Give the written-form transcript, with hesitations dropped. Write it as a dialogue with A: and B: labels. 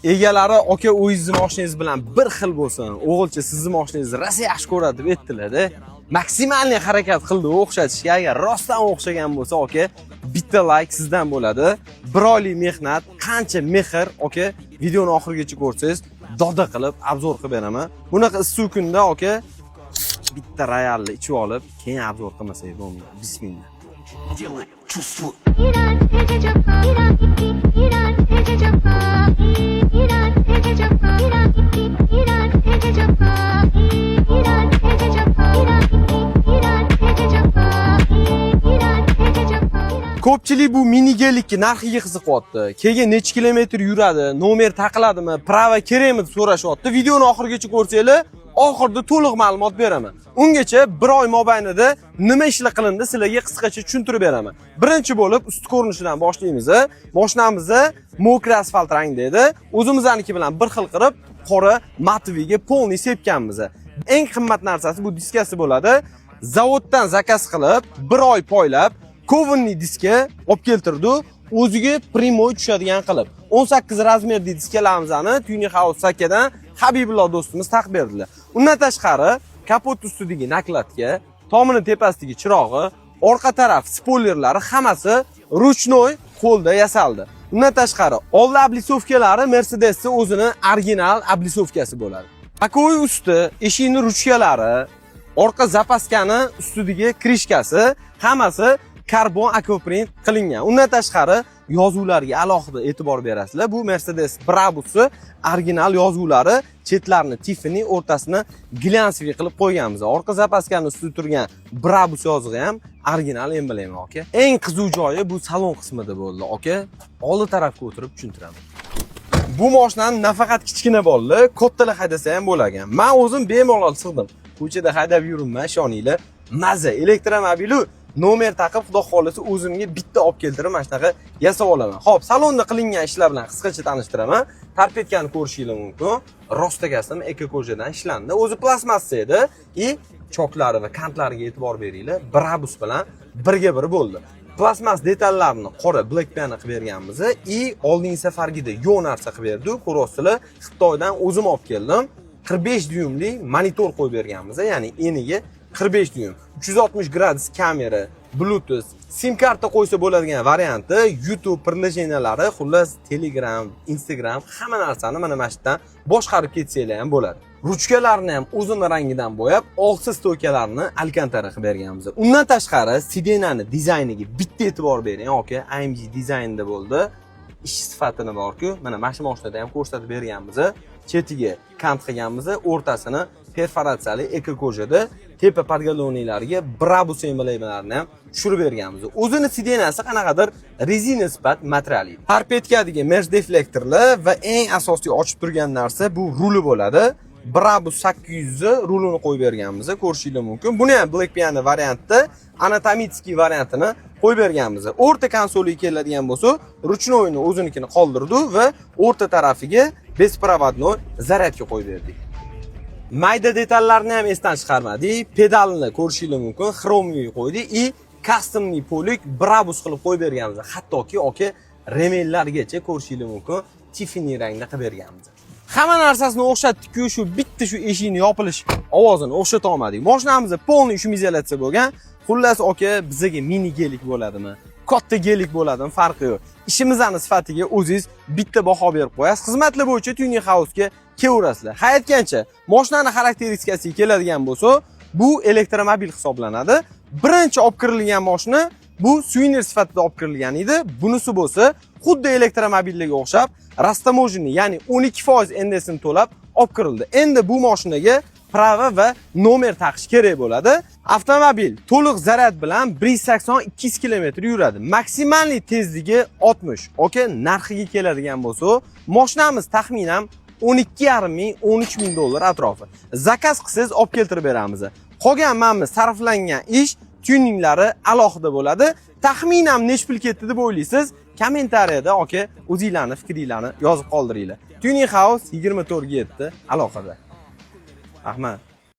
A: Egalari "Aka, o'zingizni mashinangiz bilan bir xil bo'lsin, o'g'ilcha sizni mashinangizni rosa yaxshi ko'radi" deb aytdilar-da. Максимальный harakat qildi o'xshatishga. Agar rostdan o'xshagan bo'lsa, aka, bitta layk sizdan bo'ladi. Bir oylik mehnat, qancha mehr, aka, videoni oxirigacha ko'rsangiz, doda qilib обзор qilib beraman. Bunaqa issiq kunda, aka, bitta Royalni ichib olib, keyin обзор qilmasak bo'lmaydi. Bismillah.
B: Делай, чувствуй.
A: Ko'pchilik bu mini gelikni narxiga qiziqyapti. Keyin necha kilometr yuradi, nomer taqiladimi, права kerakmi deb so'rashyapti. Videoni oxirigacha ko'rsanglar, oxirida to'liq ma'lumot beraman. Ungacha bir oy mobaynida nima ishlar qilindi, sizlarga qisqacha tushuntirib beraman. Birinchi bo'lib usti ko'rinishidan boshlaymiz. Mashinamiz мокрый asfalt rangda edi. O'zimizniki bilan bir xil qilib qora матовый ga полный sepganmiz. Eng qimmat narsasi bu diskasi bo'ladi. Zavoddan заказ qilib, bir oy poylab кованый diska olib keltirdi, o'ziga прямой tushadigan qilib. 18 размер li diskalarimizni Tuning House Sakadan Habibullo do'stimiz taqib berdilar. Undan tashqari kapot ustidagi накладка, tomini tepasidagi chirog'i, orqa taraf spoilerlari hammasi ручной qo'lda yasaldi. Undan tashqari oldi облицовка lari Mercedesni o'zini original облицовка si bo'ladi. Боковой usti, eshikning ruchkalari, orqa запаска ni ustidagi крышка si hammasi karbon аквапринт qilingan. Undan tashqari yozuvlarga alohida e'tibor berasizlar. Bu Mercedes Brabus'i original yozuvlari, chetlarini Tiffany, o'rtasini глянцевый qilib qo'yganmiz. Orqa запаска ni ustida turgan Brabus yozug'i ham original emblema, aka. Eng qiziq joyi bu salon qismida bo'ldi, aka. Oldi tarafga o'tirib tushuntiraman. Bu mashinani nafaqat kichkina bolalar, kattalar haydasa ham bo'lagan. Man o'zim bemalol sig'dim. Ko'chada haydab yuribman, ishoninglar. Maza elektromobilu nomer taqib, xudo xohlasa, o'zimga bitta olib keltirib, mana shunaqa yasab olaman. Xo'p, salonda qilingan ishlar bilan qisqacha tanishtiraman. Торпедка ni ko'rishinglar mumkin. Rostagasim эко кожа dan ishlandi. O'zi plastmassa edi и choklari va kantlariga e'tibor beringlar. Brabus bilan birga bir bo'ldi. Plastmas detallarini qora black piano qilib berganmiz и oldingi safargida yo'q narsa qilib berdi. Ko'ryapsizlar, Xitoydan o'zim olib keldim. 45 dyumli monitor qo'yib berganmiz, ya'ni eniga 45 dyum. 360 gradus kamera, Bluetooth, sim karta qo'ysa bo'ladigan varianti, YouTube приложения lari, xullas Telegram, Instagram, hamma narsani mana shu yerdan boshqarib ketsanglar ham bo'ladi. Ruchkalarni ham o'zini rangidan bo'yab, olti стойка larni alkantara qilib berganmiz. Undan tashqari сиденье ni dizayniga bitta e'tibor bering, aka, AMG dizaynida bo'ldi. Ish sifatini borku, mana shu mashinada ham ko'rsatib berganmiz. Chetiga kant qilganmiz, o'rtasini perforatsiyali эко кожа da, tepa подголовник lariga Brabus emblemalarini ham tushirib berganmiz. O'zini сиденье si qanaqadir rezina sifat material edi. Торпедка dagi merch deflektorlar va eng asosiy ochib turgan narsa bu ruli bo'ladi. Brabus 800 rulini qo'yib berganmiz, ko'rishinglar mumkin. Buni ham Black Piano variantda, anatomический variantini qo'yib berganmiz. O'rta konsoliga keladigan bo'lsa, ручной ni o'zinikini qoldirdi va o'rta tarafiga беспроводной зарядка qo'yib berdik. Mayda detallarni ham esdan chiqarmadik. Pedalni ko'rishinglar mumkin, хромовый qo'ydik и кастомный полик Brabus qilib qo'yib berganmiz. Hattoki, aka, ремень largacha ko'rishinglar mumkin, Tiffany rangda qilib berganmiz. Hamma narsasini o'xshatdik-ku, shu bitta shu eshikni yopilish ovozini o'xshata olmadik. Mashinamiz полный шумоизоляция bo'lgan. Xullas, aka, bizaga mini gelik bo'ladimi, katta gelik bo'ladimi, farqi yo'q. Ishimizni sifatiga o'zingiz bitta baho berib qo'yasiz. Xizmatlar bo'yicha Tuning House'ga kelaverasizlar. Ha, aytgancha, mashinani xarakteristikasiga keladigan bo'lsa, bu elektromobil hisoblanadi. Birinchi olib kirilgan mashina bu suvenir sifatida olib kirilgan edi. Bunisi bo'lsa xuddi elektromobillarga o'xshab растаможенный, ya'ni 12% НДС ni to'lab olib kirildi. Endi bu mashinaga права va nomer taqish kerak bo'ladi. Avtomobil to'liq zaryad bilan 180-200 km yuradi. Максимальный tezligi 60. Aka, narxiga keladigan bo'lsa, mashinamiz taxminan 12,5 ming, 13 ming dollar atrofi. Заказ qilsangiz, olib keltirib beramiz. Qolgan mana sarflangan ish, tuninglari alohida bo'ladi. Taxminan necha pul ketdi deb o'ylaysiz? Kommentariyada, aka, o'zinglarni fikringlarni yozib qoldiringlar. Tuning House 24 ga 7 aloqada. Rahmat.